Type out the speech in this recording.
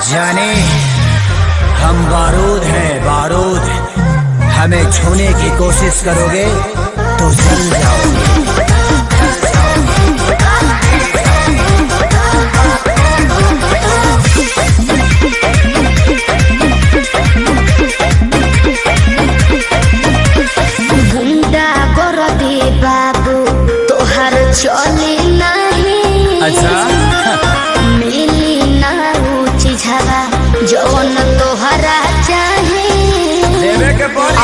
जाने हम बारूद हैं बारूद, हमें छूने की कोशिश करोगे तो जल जाओगे। गुंडा कर दे बाबू तोहर चले नहीं। अच्छा। मिली ना ऊ चीजवा जौन तोहरा चाहे। देवे के पड़ी।